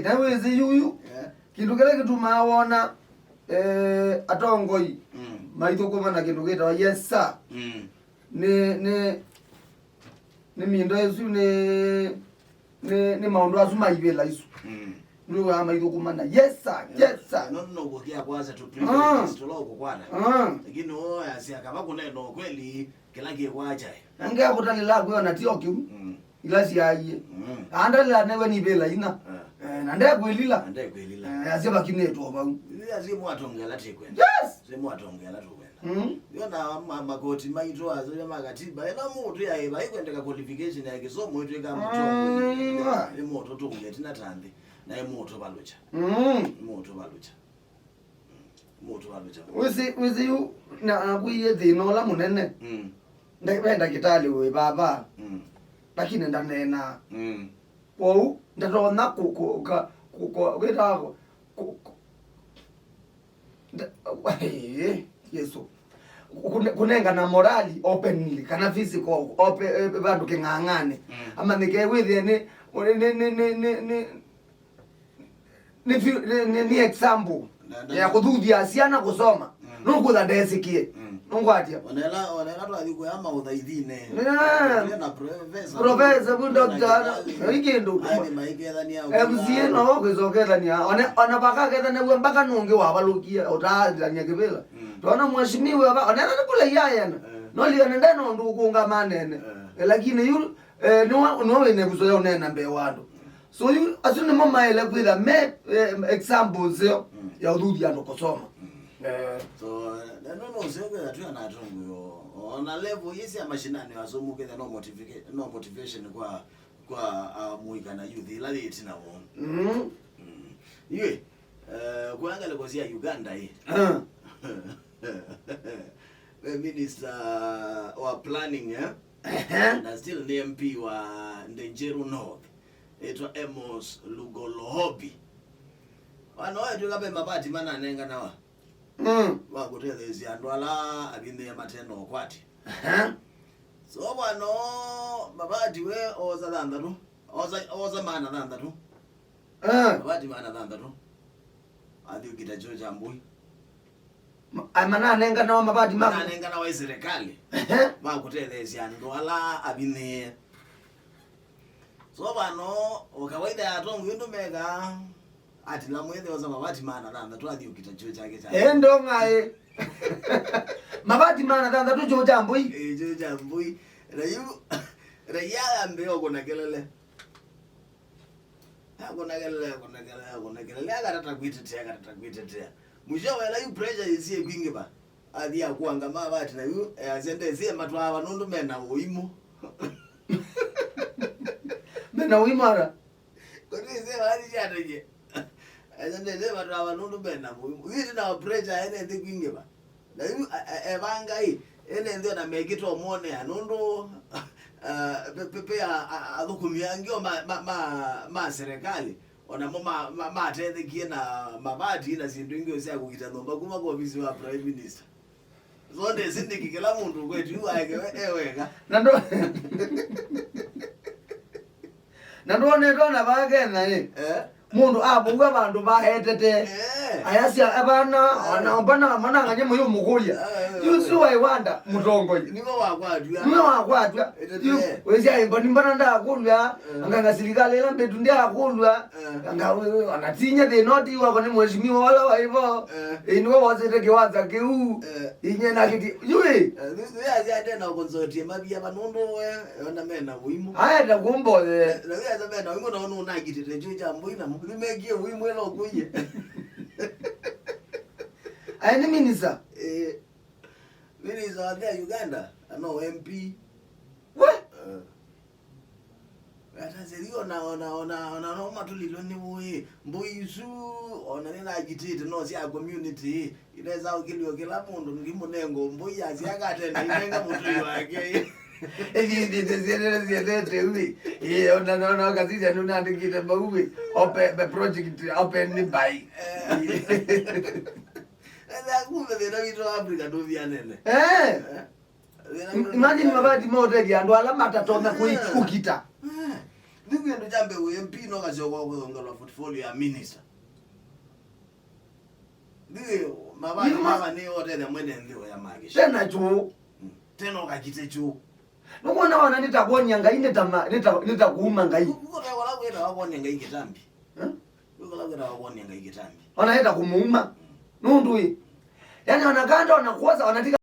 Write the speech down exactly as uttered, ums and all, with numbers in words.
Na wĩsĩ yuyu, eh, kĩndũ kĩla kĩtumaa wona, eh, atongoi, mm, maithũkũma na kĩndũ kĩtawa yes sir. Mm. Nĩ, nĩ, nĩ mindo ĩsu, nĩ, nĩ, nĩ maũndũ asu ma ivĩla isu. Mm. Nĩwaa maithũkũma na yes sir, yes sir. No, no, no, kukia kwanza tu, ah, privilege tũla ũkũkwata. Ah. Lakini woo yasya kava kũneena ũkweli, kĩla kĩkwakyae. Na ngekũtalĩla kwĩona ti o kĩu. Mm. Ila syaie. Mm. Andalĩla newe nivĩla ina. Eh. Eh, na ndekwĩlila. Na ndekwĩlila. Eh, asya vakinĩtwo vau. Ila si mwatongela tikwenda. Yes. Si mwatongela tukwenda. Mm. Yona ma-, makoti maitũ azoya ma katiba. Ĩla mũndũ ya ĩva ikwendeka qualification ya kĩsomo ĩtwĩka mũtongo. Mm. Nĩ mũndũ tũngeti na tanthi. Na ĩ mũndũ valũcha. Mm. Nĩ mũndũ valũcha. Mũndũ valũcha. Wĩsĩ, wĩsĩ yu na, nakwĩie thĩna ũla mũnene. Mm. Nda-, ve ndakĩtalĩ wĩ vava. Mm. Lakini ndaneenaa. Mm. Kwoou ndatonya kũ-, kũ-, ka-, kũ-, kũ-, kwĩtawa kũ-, kũ-, kũ-, nda-, Yesu. Kũne-, kũnengana morali openly, kana physical, ope-, eh, vandũ kĩng'ang'anĩ. Mm. Amanyĩke wĩthĩe nĩ, nĩ, nĩ, nĩ, nĩ, nĩ, nĩ, nĩ, nĩ, nĩ example ya kũthuthya syana kũsoma. Mm. Nũkwĩtha ndesĩkie. Mm. Nũngwatya. Onela, onela twathi kuya maũthaithinĩ. Yeah. Professor, professor, vu doctor, na kĩndũ. Aya nĩ maikethania M C A no kwĩsokethania. One, ona vakakethanaw'a mpaka nũngĩ wavalũkie, ũtaatithania kĩvĩla. Mm. Tona mheshimiwa va, onela nĩ kũla iyayana. Eh. No liana ndena ũndũ ũkũnga manene. Eh. Eh, lakini yu, eh, nĩwa, nĩwa wĩna ĩvuso ya ũneena mbee wa andũ. So yu, asu nĩmo maĩle kwĩtha me, eh, examples ĩyo, mm, ya ũthuthya andũ kũsoma. Mm. Eh. So, eh, na no, no, ũseo kwĩtha twĩ na atongoi, ona level ii sya mashinani asomu kwĩtha no motivation, no motivation kwa, kwa, ah, mũika na youth ila yĩ ĩtina woo. Mm. Mm. Iwe, eh, kwa ngalĩko sya Uganda ĩ. Ah. Ve minister wa planning, eh? Ehe. Na still nĩ M P wa Ndenjeru North. Ĩtwa Amos Lugolohobi. Wana oyo twĩka ve mavati mananenganawa. Mm. Wa kũtetheesya andũ ala avinyĩĩe mate na ũkwati. Ehe. So bwana, mavati we osa thanthatũ. Osa, osa maana thanthatũ. Ah. Mavati maana thanthatũ. Athi ũkita kyoo kya mbũi. Ma-, a, mananenganawa mavati ma- Mananenganawa ĩ serikali. Ehe. Ma kũtetheesya andũ ala avinyĩĩe. So vano, o kawaida ya atongoi ũndũ mekaa, atila mwĩthĩ osa mavati maana thanthatũ athi ũkita kyoo kyake kya. Ĩĩ, ndong'aĩ. Mavati maana thanthatũ kyoo kya mbũi. Ĩĩ, kyoo kya mbũi. Na yu, raia yambĩĩa ũkũna kelele. Akũna kelele, akũna kelele, akũna kelele, akatata kwĩtetea, akatata kwĩtetea. Mwisho wa ĩla yu pressure yĩsie kwingĩva, athi akuanga mavati na yu, easya ndesĩ matwawa nũndũ mena ũimũ. Mena ũimũ ata? Kũtwĩsĩ wathi syatany'e. Easya ndesĩ matwawa nũndũ mena ũimũ. Yu ĩtina wa pressure ene nthĩ kwingĩva. Na yu, a, a, evanga ĩ, ene nthĩ ona mekĩte ũmonea, nũndũ, a, pe, pe, pe a, a, athũkũmi angĩ o ma, ma, ma, ma serikali, onamo ma, ma, matethekie na mavati na syĩndũ ingĩ sya kũkita nyũmba kuma kwa ovisi wa Prime Minister. So ndĩsĩ nĩkĩ kĩla mũndũ kwetu yu aekewe e weka. Na ndo-, na ndwonete ona vaa Kenya ĩ? Eh? Mũndũ avow'a vandũ vaetete. Eh. Ayasya avana, ona mbana manang'anye mũyũmũkũlya. Eh, eh, eh. Yu si waiwanda mũtongoi. Nĩwe wakwatw'a. Nĩwe wakwatw'a. Ĩtete. Yu, wĩsya ĩmba nĩ mbana ndakũlw'a. Eh. Anga na silikalĩ ĩla mbĩtu ndĩakũlw'a. Eh. Anga wĩ, wĩ, ona tinye thĩna ũti wako nĩ mheshimiwa wala waivo. Eh. Ĩ, nĩwe wosĩte kĩwanza kĩu. Eh. Inye na kĩti. Yu ĩ. Eh, yu, yu yasya ndena ũkonsotie mavia vanũndũ we, ona mena ũimũ. Aenda kumboye. Na wĩasa mena ũimũ na ũnũ ũnangitĩte kyũũ kya mbũi namo. Nĩmekie ũimũ ĩla ũkũie. Aĩ nĩ minisa? Eh, minisa wa nthĩ ya Uganda, ano M P. We? Eh. Ataseli ona, ona, ona, ona no matulilwe nĩ ũĩ. Mbũi isu, ona nĩnangitĩte no sya community. Inesa ũkĩlio kĩla mũndũ ngĩmũnenga mbũi yasya akatenda inenga mũtũi wake. Ĩthithĩte siendete siendete ũĩ. Ĩĩ, ona, ona, ona kasisya nũnandĩkĩte mbau ũĩ. Open, the project open by. Eh. Ethĩa kumbe thĩna witũ wa Africa ndũvianene. Eh. Eh. Thĩna witũ. Imagine mavati ma hoteli andũ ala matatonya kũi-, kũkita. Eh. Nĩ kĩndũ kya mbee wĩ M P no kasyoka kwĩongelwa portfolio ya minister. Nĩ mavani Ima- mavani otene mwene nthĩ ya makisha. Tena chuu. Mm. Tena ũkakite chuu. Nũkwona wana nĩtakuonia Ngai nĩta ma- nĩta nĩtakuuma Ngai. Ũkola wĩra wakuonia Ngai kĩtambi. Eh? Ũkola wĩra wakuonia Ngai kĩtambi. Ona nĩtakũmuuma. Nũndũ ĩ. Yani ona kanda ona kuosa ona tika